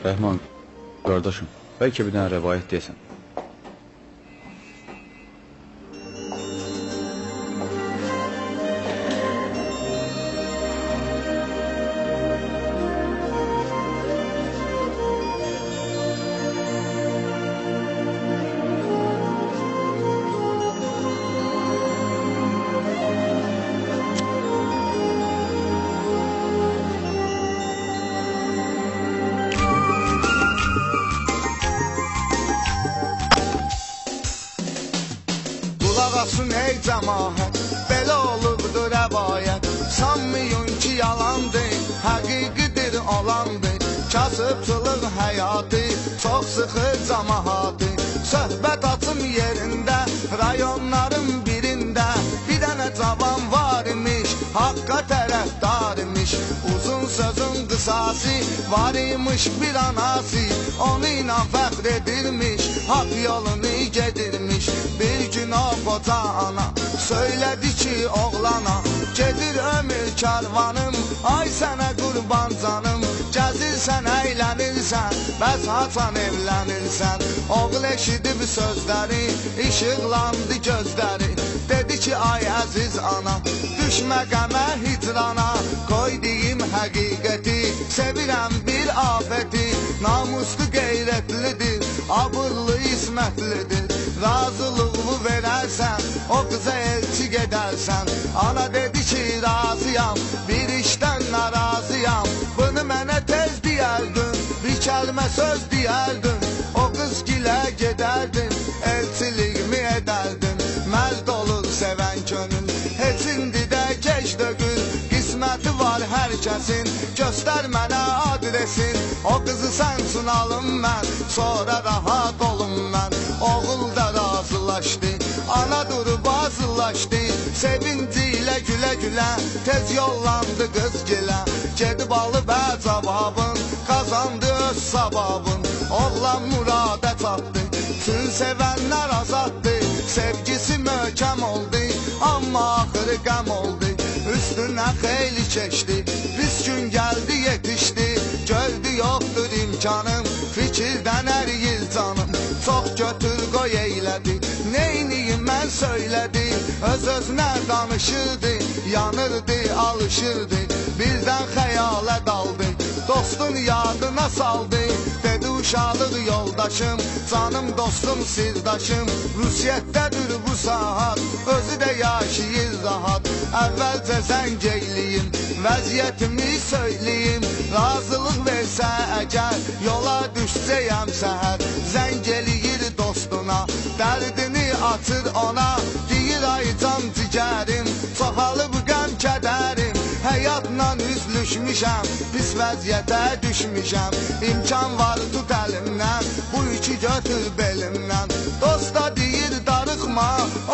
Rəhman, qardaşım, bəlkə bir dənə rəvayət deyəsən. Ey cəmaət, belə olubdur rəvayət. Sanmayın ki yalandır, həqiqidir olandır. Kasıbçılıq həyatı, çox sıxır camaatı. Söhbət açım yerində, rayonların birində bir dənə cavan var imiş, haqqa tərəfdar imiş. Uzun sözün qısası, var imiş bir anası, onu ilə fəxr edirmiş, haqq yolunu gedirmiş. Bir gün o qoca ana söylədi ki oğlana, gedir ömür karvanım, ay sənə qurban canım. Gəzirsən, əylənirsən, bəs haçan evlənirsən? Oğul eşidib sözləri, işıqlandı gözləri. Dedi ki ay əziz ana, düşmə qəmə hicrana. Qoy deyim həqiqəti, sevirəm bir afəti. Namuslu qeyrətlidir, abırlı ismətlidir. Razılığımı verərsən, o qıza elçi gedərsən. Ana dedi ki razıyam, bir işdən narazıyam. Bunu mənə tez deyərdin, bir kəlmə söz deyərdin. O qız gilə gedərdin, elçiliyimi edərdin. Mərd olur sevən könül, heç indi də gec dögül. Qisməti var hər kəsin, göstər mənə adresin. O qızı sən üçün alım mən, sonra rahat olum mən. Oğul da razılaşdı, ana durub azılaşdı. Sevinci ilə gülə-gülə, tez yollandı qız gilə. Gedib alıb cavabın, qazandı öz savabın. Oğlan muradə çatdı, tüm sevənlər azaddı. Sevgisi möhkəm oldu, amma axırı qəm oldu. Üstünə xeyli keçdi, pis gün gəldi yetişdi. Gördü yoxdur imkanım, fikirdən əriyir canım. Çox götür qoy eylədi, neyniyim mən söylədi. Öz-özünə danışırdı, yanırdı, alışırdı. Birdən xəyalə daldı, dostun yadına saldı. Dedi uşaqlıq yoldaşım, canım dostum sirdaşım. Rusiyyətdədir bu saat, özü də yaşayır rahat. Əvvəlcə zəng eyliyim, vəziyyətimi söyləyim. Razılıq versə əgər, yola düşsəyəm səhər. Zəng eləyir dostuna, dərdini açır ona. Deyir ay can cigərim, çoxalıb qəm kədərim. Həyatla üzlüşmüşəm, pis vəziyyətə düşmüşəm. İmkan var tut əlimdən, bu iki götür belimdən. Dosta deyir darıxma,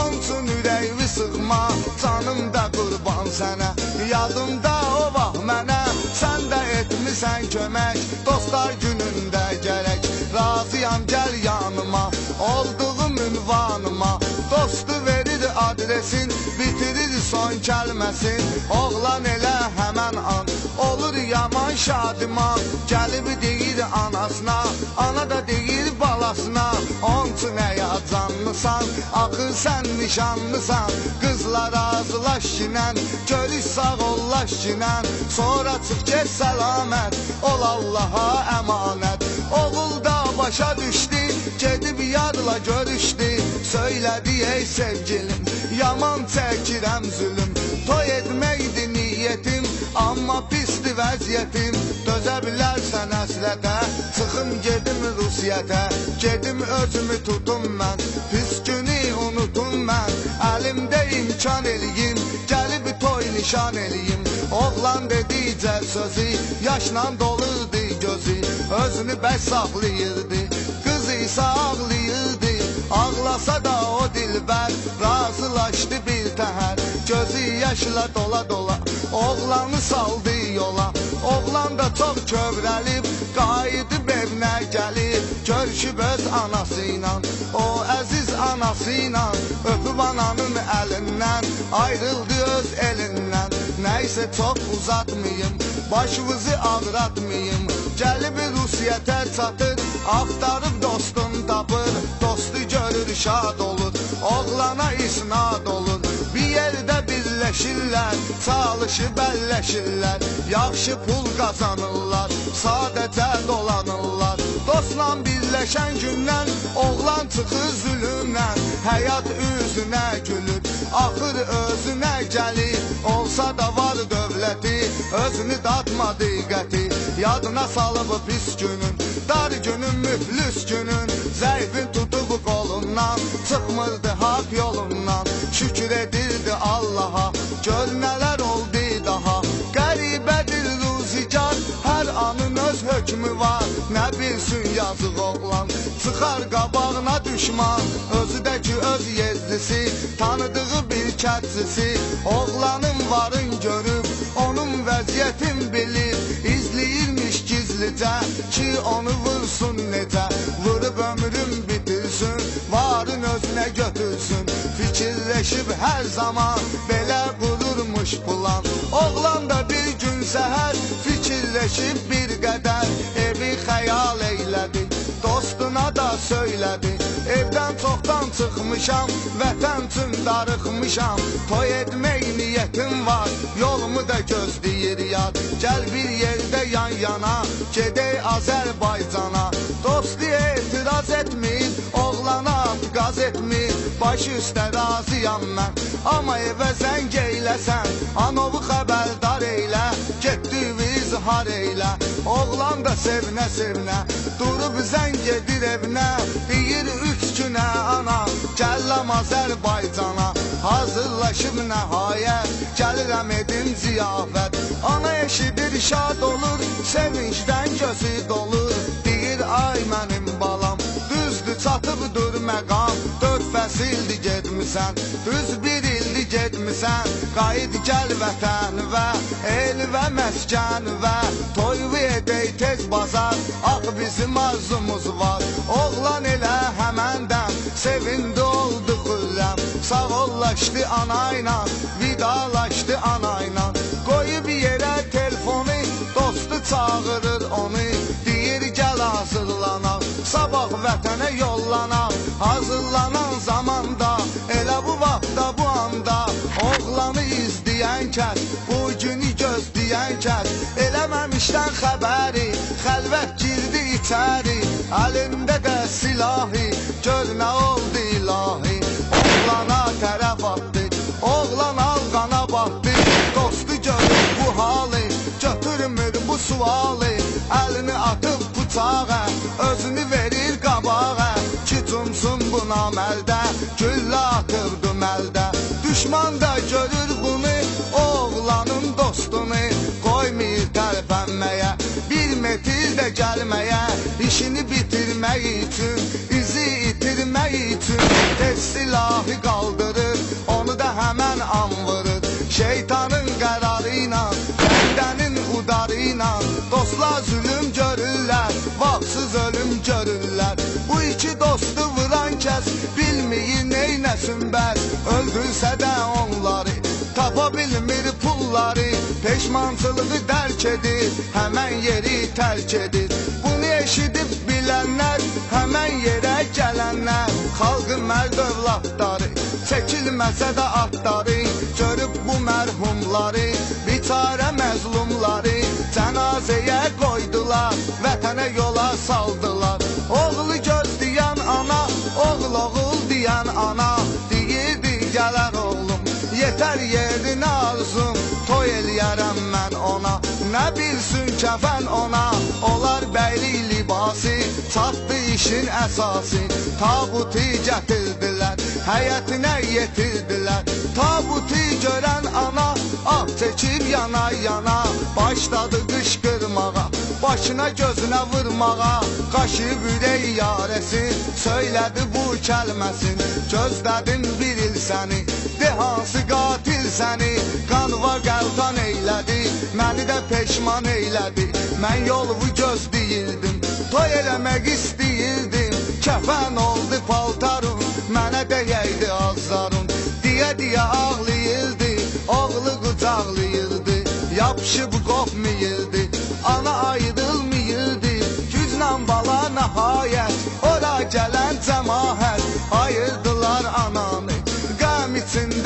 onçun ürəyimi sıxma. Canım da qurban sənə, yadımda o vaxt mənə. Sən də etmisən kömək, dostlar günündə gərək. Razıyam gəl yanıma, olduğum ünvanıma. Dostu verir adresin, bitirir son kəlməsin. Oğlan elə həmən an, olur yaman şadiman. Gəlib deyir anasına, ana da deyir balasına. Onçun həyəcanlısan, axı sən nişanlısan. Qızla razılaş ginən, görüş sağ ollaş ginən. Sonra çıx get səlamət, ol Allaha əmanət. Oğul da başa düşdü, gedib yarla görüşdü. Söylədi ey sevgilim, yaman çəkirəm zülüm. Toy etməkdi niyyətim, amma pisdir vəziyyətim. Dözə bilərsən həsrətə, çıxım gedim Rusiyyətə. Gedim özümü tutum mən, pis günü unutum mən. Əlimdə imkan eləyim, gəlib toy nişan eləyim. Oğlan dedicə sözü, yaşla dolurdu gözü. Özünü bəs saxlayırdı, qız isə ağlayırdı. Ağlasa da o dilbər, razılaşdı bir təhər. Gözü yaşla dola dola, oğlanı saldı yola. Oğlan da çox kövrəlib, qayıdıb evinə gəlib. Görüşüb öz anası ilə, o əziz anası ilə. Öpüb ananın əlindən, ayrıldı öz elindən. Nəysə çox uzatmayım, başınızı ağratmayım. Gəlib Rusiya vəziyyətə çatır, axtarıb dostun tapır, dostu görür şad olur, oğlana isnad olur. Bir yerdə birləşirlər, çalışıb əlləşirlər, yaxşı pul qazanırlar, sadəcə dolanırlar. Dostla birləşən gündən oğlan çıxır zülümdən, həyat üzünə gülür, axır özünə gəlir. Olsa da var dövləti, özünü datma diqqəti, yadına salıb pis günün, dar günün, müflis günün, zəifin tutub qolundan, çıxmırdı haqq yolundan, şükür edirdi Allaha, gör nələr oldu daha. Qəribədir ruzigar, hər anın öz hökmü var, nə bilsin yazıq oğlan, çıxar qabağına düşman, özü də ki öz yerlisi, tanıdığı bir kətçisi, oğlanın varın görüb, onun vəziyyətin bilir, izləyirmiş gizlicə, ki onu vursun necə, vurub ömrün bitirsin, varın özünə götürsün, fikirləşib hər zaman, belə qururmuş plan. Oğlan da bir gün səhər, fikirləşib bir qədər, evi xəyal eylədi, dostuna da söylədi. Evdən çoxdan çıxmışam, vətən üçün darıxmışam, toy etmək niyyətim var, yolumu da gözləyir yar. Gəl bir yerdə yan yana, gedək Azərbaycana. Dostu etiraz etmir, oğlana qaz etmir, baş üstə razıyam mən, amma evə zəng eyləsən, anovu xəbərdar eylə, getdiyini izhar eylə. Oğlan da sevinə sevinə, durub zəng edir evinə, deyir 3 günə ana, gələm Azərbaycana. Hazırlaşıb nəhayət, gəlirəm edim ziyafət. Ana eşidir şad olur, sevincdən gözü dolur, deyir ay mənim balam, düzdür çatıbdır məqam, 4 fəsildir getmisən, düz bir ildir getmisən, qayıt gəl vətən və el və məskən və toyvu edək tez bazar, ax bizim arzumuz var. Oğlan elə həməndən sevindi oldu xürrəm, sağollaşdı anayla, vidalaşdı anayla, qoyub yerə telefonu, dostu çağırır onu, deyir gəl hazırlanaq, sabah vətənə yollanaq. Hazırlanan zamanda, elə bu vaxtda bu anda, oğlanı izləyən kəs, bu günü gözləyən kəs, eləməmişdən xəbəri, xəlvət girdi içəri, əlində də silahı, gör nə oldu ilahi. Oğlana tərəf atdı, oğlan alqana batdı, dostu görür bu halı, götürmür bu sualı, əlini atıb bıçağa, özünü verir qabağa, ki cumsun bu naməldə, güllə atırdı məldə. Düşman da görür bunu, oğlanın dostunu, qoymur tərpənməyə, bir metr də gəlməyə, işini bitirmək üçün, izi itirmək üçün, tez silahı qaldırır, onu da həmən an vurur. Şeytanın qərarı ilə, bəndənin udarı ilə, dostlar zülüm görürlər, vaxtsız ölüm görürlər. Bu iki dostu vuran kəs, bilməyir neynəsin bəs, öldürsə də onları, tapa bilmir pulları, peşmançılığı dərk edir, həmən yeri tərk edir. Bunu eşidib bilənlər, həmən yerə gələnlər, xalqın mərd övladları, çəkilməsə də atları, görüb bu mərhumları, biçarə məzlumları, cənazəyə qoydular, vətənə yola saldılar. Oğlu gözləyən ana, oğul oğul deyən ana, deyirdi gələr oğlum, yetər yerinə arzum, toy eləyərəm mən ona. Nə bilsin kəfən ona, olar bəylik libası, çatdı işin əsası. Tabutu gətirdilər, həyətinə yetirdilər. Tabutu görən ana, ah çəkib yana yana, başladı qışqırmağa, başına gözünə vurmağa, qaşıyıb ürək yarəsi, söylədi bu kəlməsin. Gözlədim bir il səni, de hansı qatil səni, qanva qəltan eylədi, məni də peşman eylədi. Mən yoluvu gözləyirdim, toy eləmək istəyirdim, kəfən oldu paltarım, mənə dəyəydi azlarım. Deyə deyə ağlayırdı, oğlu qucaqlayırdı, yapışıb qopmayırdı, ana ayrılmayırdı, güclə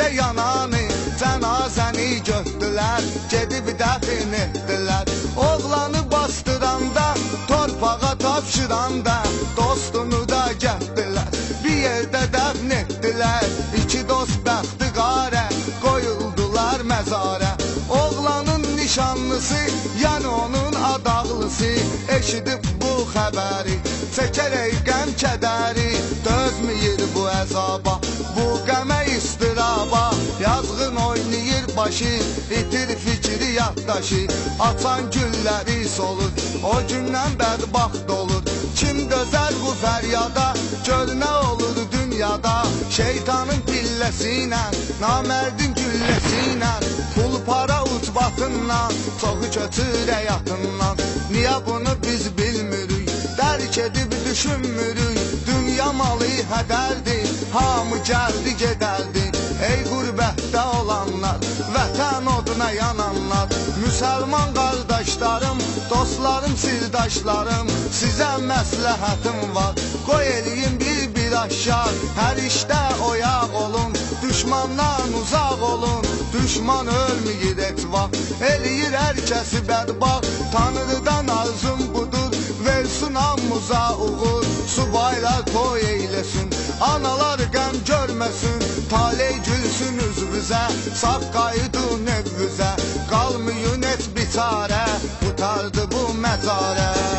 Odda yananı, cənazəni götdülər, gedib dəfn etdilər. Oğlanı bastıranda, torpağa tapşıranda, dostunu da gətdilər, bir yerdə dəfn etdilər. İki dost bəxti qarə, qoyuldular məzarə. Oğlanın nişanlısı, yəni onun adaqlısı, eşidib bu xəbəri, çəkərək qəm kədəri, dözməyir bu əzaba, bu qəmə istiraba. Yazğın oynayır başı, itir fikri yaddaşı, açan gülləri solur, o gündən bədbaxt olur. Kim dözər bu fəryada, gör nə olur dünyada. Şeytanın pilləsi ilə, namərdin gülləsi ilə, pul para ucbatından, çoxu köçür həyatından. Niyə bunu biz bilmirik, dərk edib düşünmürük. Dünya malı hədərdir, hamı gəldi gedərdi. Ey qürbətdə olanlar, vətən oduna yananlar, müsəlman qardaşlarım, dostlarım, sirdaşlarım, sizə məsləhətim var. Qoy eləyin bir-bir aşkar, hər işdə oyaq olun, düşmandan uzaq olun. Düşman ölməyir heç vaxt, eləyir hər kəsi bədbaxt. Tanrıdan arzum budur, versin hamımıza uğur. Subaylar toy eyləsin, analar qəm görməsin, taley gülsün üzvüzə, sağ qayıdın evvüzə. Qalmayın heç biçarə, qurtardı bu məcarə.